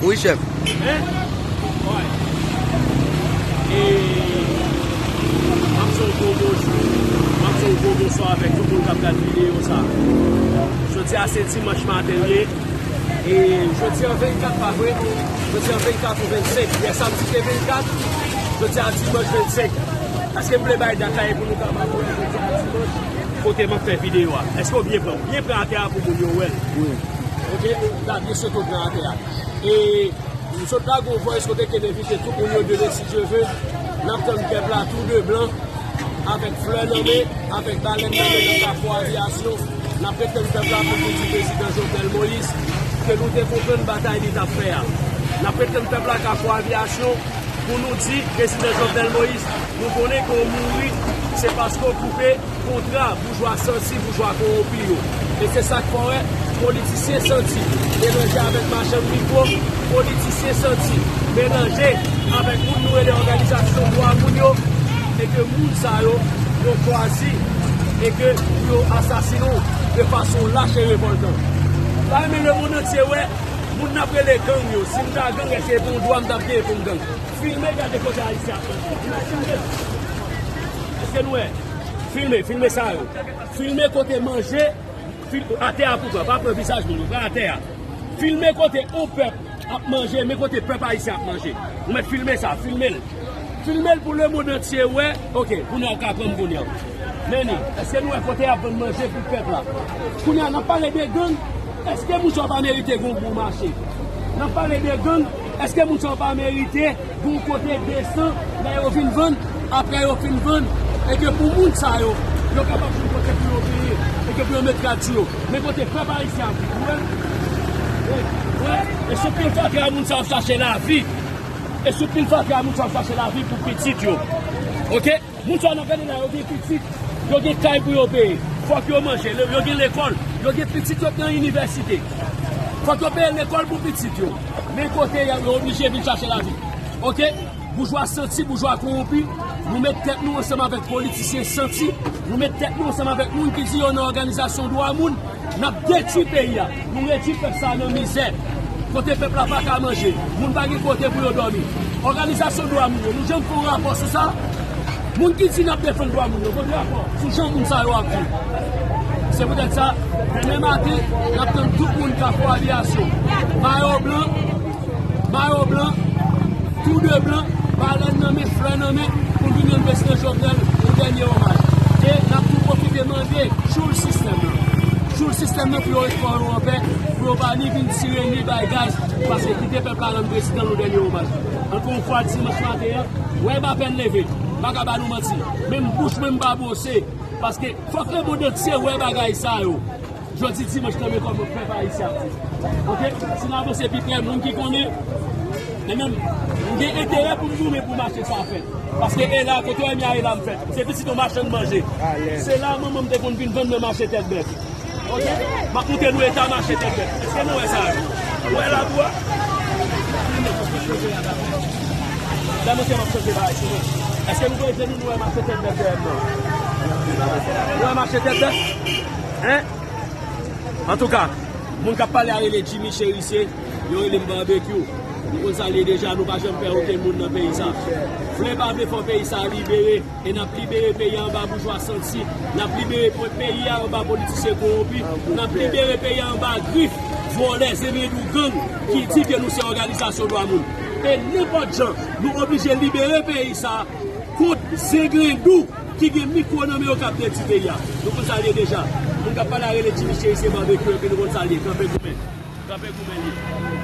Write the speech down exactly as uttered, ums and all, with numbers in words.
Wi, chèf. Hein? Wi. E m ap di w gwo bonjou, m ap di w gwo bonswa avèk tout moun k ap gade videyo sa. Jodi a se dimanch maten l ye. E jodi an vennkat, pa vre? Jodi an vennkat ou vennsenk. Yè samdi te vennkat, jodi a dimanch vennsenk. Èske m vle bay dat la e pou nou kapab wè jodi a dimanch kote m ap fè videyo a? Èske w byen pran? Byen pran atè a pou moun yo wè l. Wi. Ok? La byen sote w pran atè a. E m sot lage yon voice kote ke m envite tout moun yo demen, si Dye ve. N ap tann pèp la tou de blan, avèk flè nan men, avèk balèn nan men, nan Kafou Aviyasyon. N ap ret tann pèp la pou nou di prezidan Jovenel Moïse ke nou te konprann batay li t ap fè a. N ap ret tann pèp la Kafou Aviyasyon pou nou di prezidan Jovenel Moïse, nou konnen ke w mouri, se paske w koupe kontra boujwa santi, boujwa kowonpi yo. E se sa k fè w wè politisyen santi melanje avèk machann mikwo, politisyen santi melanje avèk moun nou rele òganizasyon dwa moun yo, e ke moun sa yo, yo chwazi e ke pou yo asasinen w de fason lach e revòltan. M ta renmen lemonn antye wè moun n ap rele gang yo. Si m ta gang, èske se yon dwa m t ap genyen pou m gang? Filme, gade kote Ayisyen ap manje. Èske nou wè? Filme, filme sa yo. Filme kote manje, fil-, atè a pou pran, pa pran vizaj moun yo, pran atè a. Filme kote yon pèp ap manje, men kote pèp ayisyen ap manje. Ou mèt filme sa, filme l. Filme l pou lemonn antye wè. Ok, kounye a w ka pran m kounye a. Men ni, èske nou wè kote y ap vann manje pou pèp la? Kounye a, n ap pale de gang. Èske moun sa yo pa merite gen yon bon mache? N ap pale de gang. Èske moun sa yo pa merite gen yon kote desan lè yo vin vann, apre yo fin vann, e ke pou moun sa yo, yo kapab jwenn kote pou yo peye, e ke pou yo met rad sou yo? Men kote pèp ayisyen ap viv, ou wè? Ou wè? E sou pil fatra moun sa yo ap chache lavi. E sou pil fatra moun sa yo ap chache lavi pou pitit yo. Ok? Moun sa yo n ap gade la, yo gen pitit, yo gen kay pou yo peye. Fòk yo manje, yo gen lekòl, yo gen pitit yo nan inivèsite. Fòk yo peye lekòl pou pitit yo. Men kote yo, yo oblije vin chache lavi. Ok? Boujwa santi, boujwa kowonpi, nou met tèt nou ansanm avèk politisyen santi, nou met tèt nou ansanm avèk moun ki di yo nan òganizasyon dwa moun, n ap detwi peyi a. Nou redwi pèp sa a nan mizè. Kote pèp la pa ka manje, moun pa gen kote pou yo dòmi. Òganizasyon dwa moun yo, nou janm fè yon rapò sou sa? Moun ki di n ap defann dwa moun yo, kote rapò sou jan moun sa yo ap viv? Se poutèt sa, demen maten, n ap tann tout moun Kafou Aviyasyon. Mayo blan, mayo blan, tou de blan, balèn nan men, flè nan men, pou n vin rann prezidan Jovenel yon dènye omaj. E n ap tou pwofite mande tchoul sistèm nan. Tchoul sistèm nan pou yo ret kò yo anpè, pou yo pa ni vin tire, ni bay gaz, paske kite pèp la rann prezidan l yon dènye omaj. Ankò yon fwa, dimanch maten an, wè m apèn leve, m pa ka ba nou manti. Menm bouch mwen m pa bwose, paske fòk lemonn antye wè bagay sa yo. Jodi dimanch nan men kòman pèp ayisyen ap viv. Ok? Si n avanse pi prè, moun ki konnen, men menm, m gen enterè pou m goumen pou mache sa fèt. Paske e la, kote w wè m ye a, e la m fèt. Se pitit yon machann manje. Se la manman m te konn vin vann nan mache Tèt Bèf. Ok? M ap montre nou eta mache Tèt Bèf. Èske nou wè sa yo? Ou wè labou a? Lè mwen se m ap chanje bagay sou nou. Èske nou konn di nou, nou wè mache Tèt Bèf dèyè m nan? Nou wè mache Tèt Bèf? Hein? Antouka, moun k ap pale a rele Jimmy Chérisier, yo rele m Barbecue. Nou konn sa l ye deja, nou pa janm pè okenn moun nan peyi sa. Vle pa vle, fò peyi sa libere, e n ap libere peyi a anba boujwa santi, n ap libere po-, peyi a anba politisyen kowonpi, n ap libere peyi a anba grif vòlè, zenglendou, gang ki di ke nou se òganizasyon dwa moun. E nenpòt jan, nou oblije libere peyi sa kont zenglendou ki gen mikwo nan men yo k ap detwi peyi a. Nou konn sa l ye deja. Moun k ap pale a rele Jimmy Chérisier, Barbecue, epi nou konn sa l ye. Kanpe goumen. Kanpe goumen li.